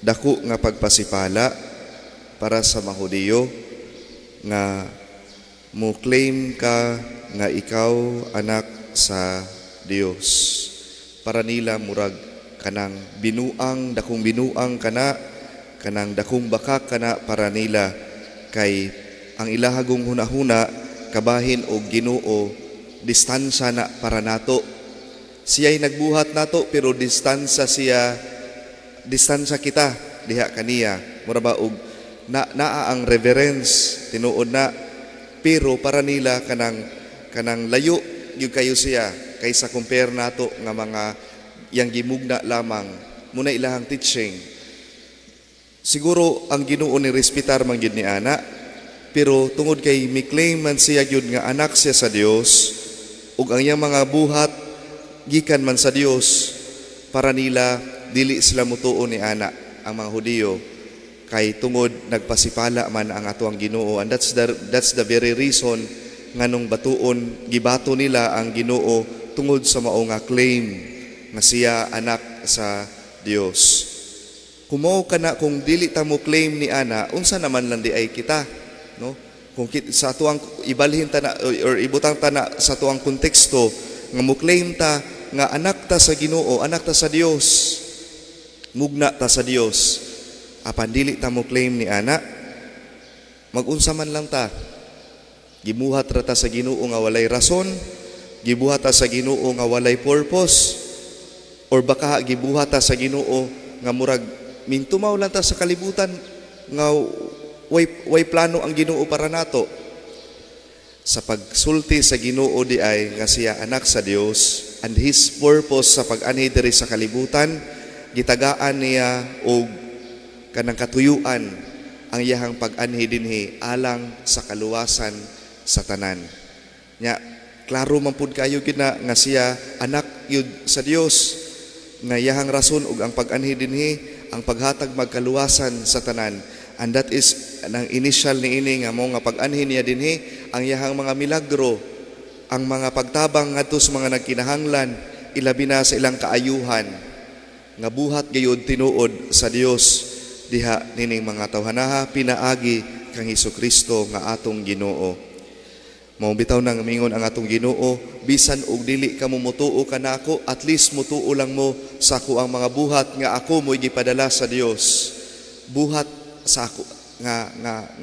Dako nga pagpasipala para sa mga Hudiyo nga mo claim ka nga ikaw anak sa Dios. Para nila murag kanang binuang, dakong binuang kana, kanang dakong bakak kana para nila, kay ang ilahagong hunahuna kabahin og Ginoo distansya na para nato. Siya'y nagbuhat nato, pero distansya siya, distansya kita diha kaniya. Mura ba og na naa ang reverence, tinuod na, pero para nila kanang kanang layo gyud kayo siya kaysa compare nato nga mga yang gimugna lamang muna ilahang teaching. Siguro ang Ginoo ni respetar man gyud ni ana, pero tungod kay mi-claim man siya gyud nga anak siya sa Dios ug ang iyang mga buhat gikan man sa Dios, para nila dili sila mutuo ni ana ang mga Hudiyo, kay tungod nagpasipala man ang ato ang Ginoo. And that's the very reason nganong batuon, gibato nila ang Ginoo tungod sa mao nga claim nga siya anak sa Dios. Kung mao kana, kung dili ta mo claim ni ana, unsa naman lang di ay kita, no? Kung sa atuang ibalhin ta na or ibutang ta na sa atuang konteksto nga mo claim ta nga anak ta sa Ginoo, anak ta sa Dios, mugna ta sa Dios, apan dili ta mo claim ni ana, magunsa man lang ta? Gibuhat ra ta sa Ginoo nga walay rason, gibuhat ta sa Ginoo nga walay purpose, or baka gibuhat ta sa Ginoo nga murag mintumaw lang ta sa kalibutan nga way plano ang Ginoo para nato. Sa pagsulti sa Ginoo di ay nga siya anak sa Dios and his purpose sa pag-anhi diri sa kalibutan, gitagaan niya og kanang katuyuan ang iyahang pag-anhi dinhi alang sa kaluwasan sa tanan. Nya klaro man pud kayo gid na nga siya anak yud sa Dios, nga iyahang rason ug ang pag-anhi dinhi ang paghatag magkaluwasan sa tanan. And that is ang initial niini nga mo nga pag-anhi niya dinhi, ang iyahang mga milagro, ang mga pagtabang ngadto sa mga nagkinahanglan, ilabi na sa ilang kaayuhan, nga buhat gayud tinuod sa Dios diha nining mga tawhanaha pinaagi kang Hesus Kristo nga atong Ginoo. Mao bitaw nang mingon ang atong Ginoo, bisan og dili ka mo motuo kanako, at least motuo lang mo sa ako ang mga buhat nga ako mo'y gipadala sa Dios. Buhat sa ako nga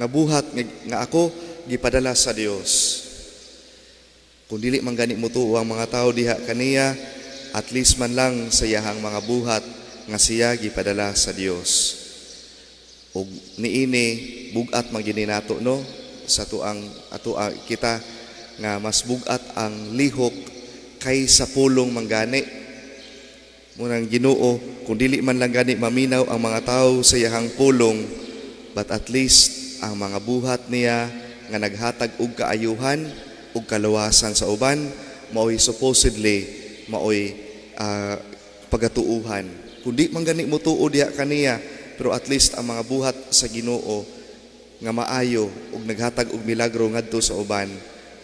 buhat nga ako gipadala sa Dios. Kung dili man gani motuo ang mga tao diha kaniya, at least man lang sa iyahang mga buhat nga siya gipadala sa Dios. Ug niini bugat man gini nato, no, sa tuang ato kita nga mas bugat ang lihok kaysa pulong manggani. Munang Ginoo, kung dili man lang gani maminaw ang mga tao sa iyahang pulong, but at least ang mga buhat niya nga naghatag og kaayuhan ug kaluwasan sa uban, maoy supposedly maoy pagatuuhan. Kung di man gani motuo diha kaniya, pero at least ang mga buhat sa Ginoo nga maayo ug naghatag og milagro ngadto sa uban,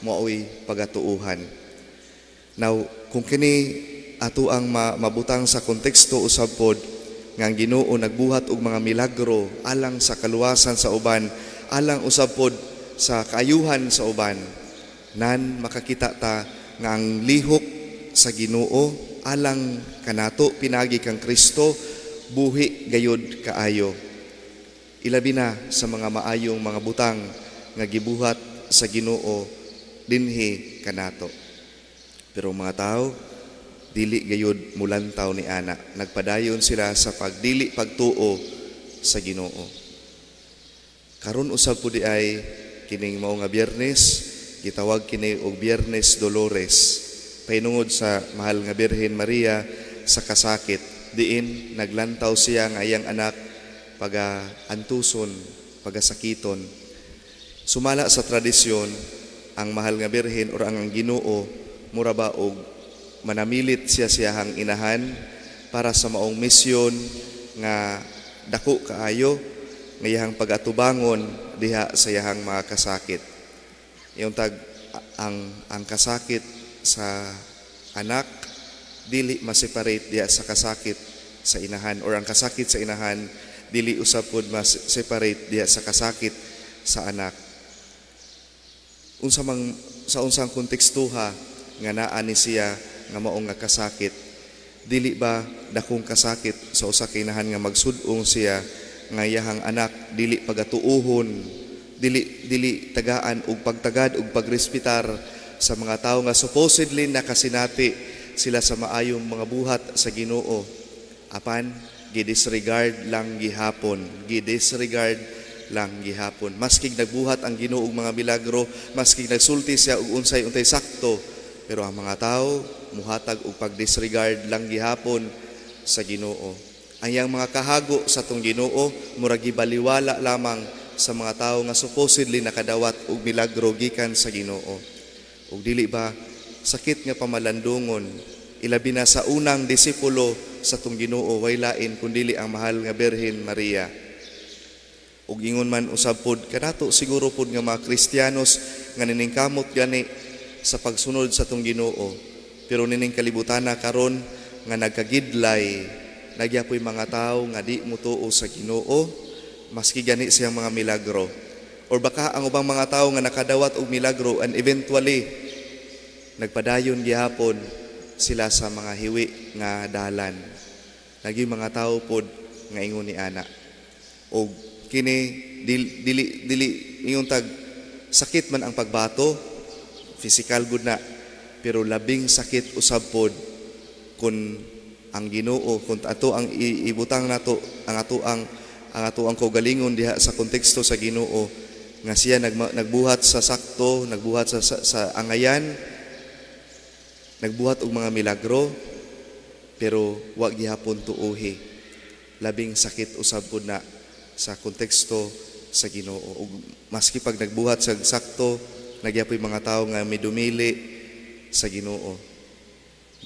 maoy pagatuuhan. Now, kung kini ato ang mabutang sa konteksto usab pod nga ang Ginoo nagbuhat og mga milagro alang sa kaluwasan sa uban, alang usab pod sa kaayuhan sa uban, nan makakita ta nga ang lihok sa Ginoo alang kanato pinagi kang Kristo buhi gayod kaayo, ilabi na sa mga maayong mga butang nga gibuhat sa Ginoo dinhi kanato. Pero mga tao dili gayud mulantaw ni ana, nagpadayon sila sa pagdili pagtuo sa Ginoo. Karon usab pud di ay kining mao nga Biyernes, gitawag kini og Biyernes Dolores pahinungod sa mahal nga Birhen Maria sa kasakit, diin naglantaw siya nga iyang anak paga antuson, pagasakiton. Sumala sa tradisyon, ang mahal nga Birhen or ang Ginoo mura ba og manamilit siya siyahang inahan para sa maong misyon nga dako kaayo nga iyahang pag-atubangon diha sa iyahang mga kasakit. Yung tag ang kasakit sa anak dili ma-separate diha sa kasakit sa inahan or ang kasakit sa inahan Dili usab pod mas separate diha sa kasakit sa anak. Unsa mang sa unsang kontekstuha nga naa ni siya nga mao nga kasakit? Dili ba dakong kasakit sa usa ka inahan nga magsud-ong siya nga iyahang anak dili pagatuuhon, dili dili tagaan og pagtagad og pagrespetar sa mga tawo nga supposedly nakasinati sila sa maayong mga buhat sa Ginoo, apan gidisregard lang gihapon, gidisregard lang gihapon, maski nagbuhat ang Ginoo og mga milagro, maski nagsulti siya og unsay untay sakto, pero ang mga tawo muhatag og pagdisregard lang gihapon sa Ginoo? Ang iyang mga kahago sa atong Ginoo murag gibaliwala lamang sa mga tawo nga supposedly nakadawat og milagro gikan sa Ginoo. Ug dili ba sakit nga pamalandungon, ilabi na sa unang disipulo sa atong Ginoo, way lain kundili ang mahal nga Birhen Maria? Ug ingon man usab pod kanato siguro pod nga mga Kristiyanos nga niningkamot gani sa pagsunod sa atong Ginoo, pero nining kalibutana karon nga nagkagidlay, nagyapoy mga tawo nga di motuo sa Ginoo maski gani siyang mga milagro, or baka ang ubang mga tawo nga nakadawat og milagro and eventually nagpadayon gihapon sila sa mga hiwi nga dalan. Naging mga tawo pod nga ingon ni ana. Og kini dili dili, dili ingon tag sakit man ang pagbato, physical gud na, pero labing sakit usab pod kung ang Ginoo, kung ato ang ibutang nato ang ato ang kaugalingon diha sa konteksto sa Ginoo nga siya nagbuhat sa sakto, nagbuhat sa angayan, nagbuhat og mga milagro, pero wa gihapon tuuhi. Labing sakit usab pud na sa konteksto sa Ginoo. Ug maski pag nagbuhat sa sakto, nagyapoy mga tawo nga midumili sa Ginoo.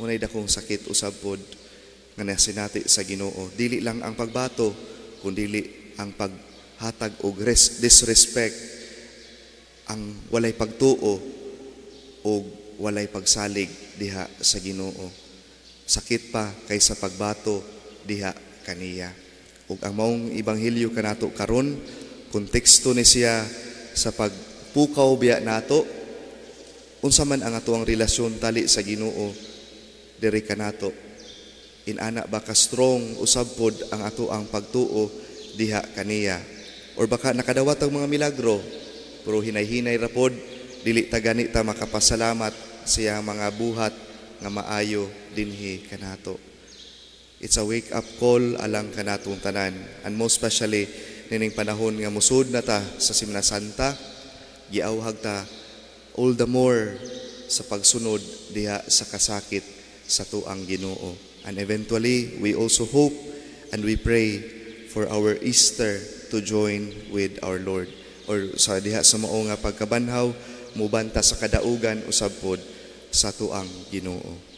Muna'y dakong sakit usab pod nga nasinati sa Ginoo. Dili lang ang pagbato, kundili ang paghatag og disrespect, ang walay pagtuo og walay pagsalig diha sa Ginoo. Sakit pa kaysa pagbato diha kaniya. Ug ang maong ebanghelyo kanato karon, konteksto ni siya sa pagpukaw biya nato, unsa man ang atoang relasyon tali sa Ginoo diri kanato. Inana ba ka strong usab pod ang ato ang pagtuo diha kaniya? Or baka nakadawat ang mga milagro, pero hinay-hinay ra pod, dili ta gani ta makapasalamat siya mga buhat nga maayo dinhi kanato. It's a wake up call alang kanatong tanan, and most especially nining panahon nga musud na ta sa Semana Santa, giawhag ta all the more sa pagsunod diha sa kasakit sa tuang Ginoo. And eventually, we also hope and we pray for our Easter to join with our Lord. Or sa diha sa mao nga pagkabanhaw, mubanta sa kadaugan usab pod sa tuang Ginoo.